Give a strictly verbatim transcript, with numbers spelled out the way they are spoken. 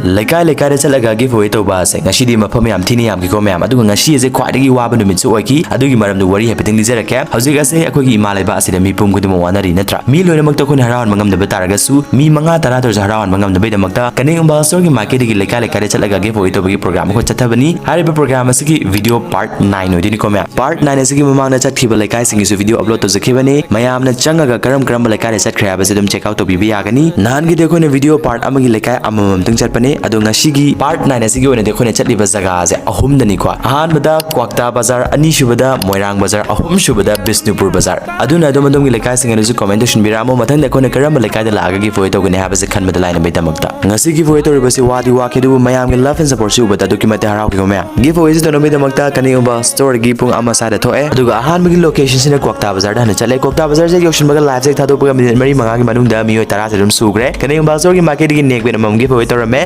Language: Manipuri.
ꯂꯩꯀꯥꯏ ꯂꯩꯀꯥꯏꯗ ꯆꯠꯂꯒ ꯒꯤꯐ ꯑꯋꯦ ꯇꯧꯕ ꯑꯁꯦ ꯉꯁꯤꯗꯤ ꯃꯐꯝ ꯌꯥꯝ ꯊꯤꯅ ꯌꯥꯝꯈꯤꯀꯣ ꯃꯌꯥꯝ꯫ ꯑꯗꯨꯒ ꯉꯁꯤ ꯑꯁꯦ ꯈ꯭ꯋꯥꯏꯗꯒꯤ ꯋꯥꯕ ꯅꯨꯃꯤꯠꯁꯨ ꯑꯣꯏꯈꯤ꯫ ꯑꯗꯨꯒꯤ ꯃꯔꯝꯗ ꯋꯥꯔꯤ ꯍꯥꯏꯐꯦꯠꯇꯪ ꯂꯤꯖꯔꯛꯀꯦ꯫ ꯍꯧꯖꯤꯛ ꯑꯁꯦ ꯑꯩꯈꯣꯏꯒꯤ ꯏꯃꯥ ꯂꯩꯕꯥꯛ ꯑꯁꯤꯗ ꯃꯤꯄꯨꯝ ꯈꯨꯗꯤꯡꯃꯛ ꯋꯥꯅꯔꯤ ꯅꯠꯇ꯭ꯔꯥ? ꯃꯤ ꯂꯣꯏꯅꯃꯛꯇ ꯑꯩꯈꯣꯏꯅ ꯍꯔꯥꯎꯍꯟꯕ ꯉꯝꯗꯕ ꯇꯥꯔꯒꯁꯨ ꯃꯤ ꯃꯉꯥ ꯇꯔꯥ ꯇꯧꯔꯁꯨ ꯍꯔꯥꯎꯍꯟꯕ ꯉꯝꯅꯕꯒꯤꯗꯃꯛꯇ ꯀꯅꯦꯛ ꯃꯣꯕꯥꯏꯜ ꯁ꯭ꯇꯣꯔꯒꯤ ꯃꯥꯏꯀꯩꯗꯒꯤ ꯂꯩꯀꯥꯏ ꯂꯩꯀꯥꯏꯗ ꯆꯠꯂꯒ ꯒꯤꯐ ꯑꯋꯦ ꯇꯧꯕꯒꯤ ꯄ꯭ꯔꯣꯒ꯭ꯔꯥꯝ ꯑꯩꯈꯣꯏ ꯆꯠꯊꯕꯅꯤ꯫ ꯍꯥꯏꯔꯤꯕ ꯄ꯭ꯔꯣꯒ꯭ꯔꯥꯝ ꯑꯁꯤꯒꯤ ꯚꯤꯗꯤꯑꯣ ꯄꯥꯔꯠ ꯅꯥꯏꯟ ꯑꯣꯏꯗꯣꯏꯅꯤꯀꯣ ꯃꯌꯥꯝ꯫ ꯄꯥꯔꯠ ꯅꯥꯏꯟ ꯑꯁꯤꯒꯤ ꯃꯃꯥꯡꯗ ꯆꯠꯈꯤꯕ ꯂꯩꯀꯥꯏꯁꯤꯡꯒꯤꯁꯨ ꯚꯤꯗꯤꯑꯣ ꯑꯞꯂꯣꯗ ꯇꯧꯖꯈꯤꯕꯅꯤ꯫ ꯃꯌꯥꯝꯅ ꯆꯪꯉꯒ ꯀꯔꯝ ꯀꯔꯝꯕ ꯂꯩꯀꯥꯏꯗ ꯆꯠꯈ꯭ꯔꯦ ꯍꯥꯏꯕꯁꯦ ꯑꯗꯨꯝ ꯆꯦꯛ ꯑꯥꯎꯠ ꯇꯧꯕꯤꯕ ꯌꯥꯒꯅꯤ꯫ ꯅꯍꯥꯟꯒꯤꯗꯤ ꯑꯩꯈꯣꯏꯅ ꯚꯤꯗꯤꯑꯣ ꯄꯥꯔꯠ ꯑꯃꯒꯤ ꯂꯩꯀꯥꯏ ꯑꯃꯃꯝꯇꯪ ꯆꯠꯄꯅꯦ꯫ ꯑꯗꯣ ꯉꯁꯤꯒꯤ ꯄꯥꯔꯠ ꯅꯥꯏꯟ ꯑꯁꯤꯒꯤ ꯑꯣꯏꯅꯗꯤ ꯑꯩꯈꯣꯏꯅ ꯆꯠꯂꯤꯕ ꯖꯒꯥꯁꯦ ꯑꯍꯨꯝꯗꯅꯤꯀꯣ꯫ ꯑꯍꯥꯟꯕꯗ ꯀ꯭ꯋꯥꯛꯇꯥ ꯕꯖꯥꯔ, ꯑꯅꯤꯁꯨꯕꯗ ꯃꯣꯏꯔꯥꯡ ꯕꯖꯥꯔ, ꯑꯍꯨꯝꯁꯨꯕꯗ ꯕꯤꯁꯅꯨꯄꯨꯔ ꯕꯖꯥꯔ꯫ ꯑꯗꯨꯅ ꯑꯗꯣꯝ ꯑꯗꯣꯝꯒꯤ ꯂꯩꯀꯥꯏꯁꯤꯡ ꯑꯗꯨꯁꯨ ꯀꯃꯦꯟ ꯇꯧꯁꯤꯟꯕꯤꯔꯛꯑꯝꯃꯣ꯫ ꯃꯊꯪꯗ ꯑꯩꯈꯣꯏꯅ ꯀꯔꯝꯕ ꯂꯩꯀꯥꯏꯗ ꯂꯥꯛꯑꯒ ꯒꯤꯐ ꯑꯋꯦ ꯇꯧꯒꯅꯤ ꯍꯥꯏꯕꯁꯦ ꯈꯟꯕꯗ ꯂꯥꯏꯅꯕꯒꯤꯗꯃꯛꯇ꯫ ꯉꯁꯤꯒꯤ ꯒꯤꯐ ꯑꯋꯦ ꯇꯧꯔꯤꯕꯁꯤ ꯋꯥꯗꯤ ꯋꯥꯈꯤ, ꯑꯗꯨꯕꯨ ꯃꯌꯥꯝꯒꯤ ꯂꯚ ꯑꯦꯟ ꯁꯄꯣꯔꯠꯁꯤ ꯎꯕꯗ ꯑꯗꯨꯛꯀꯤ ꯃꯇꯤꯛ ꯍꯔꯥꯎꯈꯤꯀꯣ ꯃꯌꯥꯝ꯫ ꯒꯤꯐ ꯑꯋꯦꯁꯤ ꯇꯧꯅꯕꯒꯤꯗꯃꯛꯇ ꯀꯅꯦꯛ ꯃꯣꯕꯥꯏꯜ ꯁ꯭ꯇꯣꯔꯗꯒꯤ ꯄꯨꯡ ꯑꯃ ꯁ꯭ꯋꯥꯏꯗ ꯊꯣꯛꯑꯦ꯫ ꯑꯗꯨꯒ ꯑꯍꯥꯟꯕꯒꯤ ꯂꯣꯀꯦꯁꯟꯁꯤꯅ ꯀ꯭ꯋꯥꯛꯇꯥ ꯕꯖꯥꯔꯗ ꯍꯥꯟꯅ ꯆꯠꯂꯦ꯫ ꯀ꯭ꯋꯥꯛꯇꯥ ꯕꯖꯥꯔꯁꯦ ꯌꯧꯁꯤꯟꯕꯒ ꯂꯥꯏꯐꯁꯦ ꯊꯥꯗꯣꯛꯄꯒ ꯃꯤꯅꯤꯠ ꯃꯔꯤ ꯃꯉꯥꯒꯤ ꯃꯅꯨꯡꯗ ꯃꯤꯑꯣꯏ ꯇꯔꯥꯁꯦ ꯑꯗꯨꯝ ꯁꯨꯈ꯭ꯔꯦ꯫ ꯀꯅꯦꯛ ꯃꯣꯕꯥꯏꯜ ꯁ꯭ꯇꯣꯔꯒꯤ ꯃꯥꯏꯀꯩꯗꯒꯤ ꯅꯦꯛꯕꯦꯟ ꯑꯃꯃꯝ ꯒꯤꯐ ꯑꯋꯦ ꯇꯧꯔꯝꯃꯦ꯫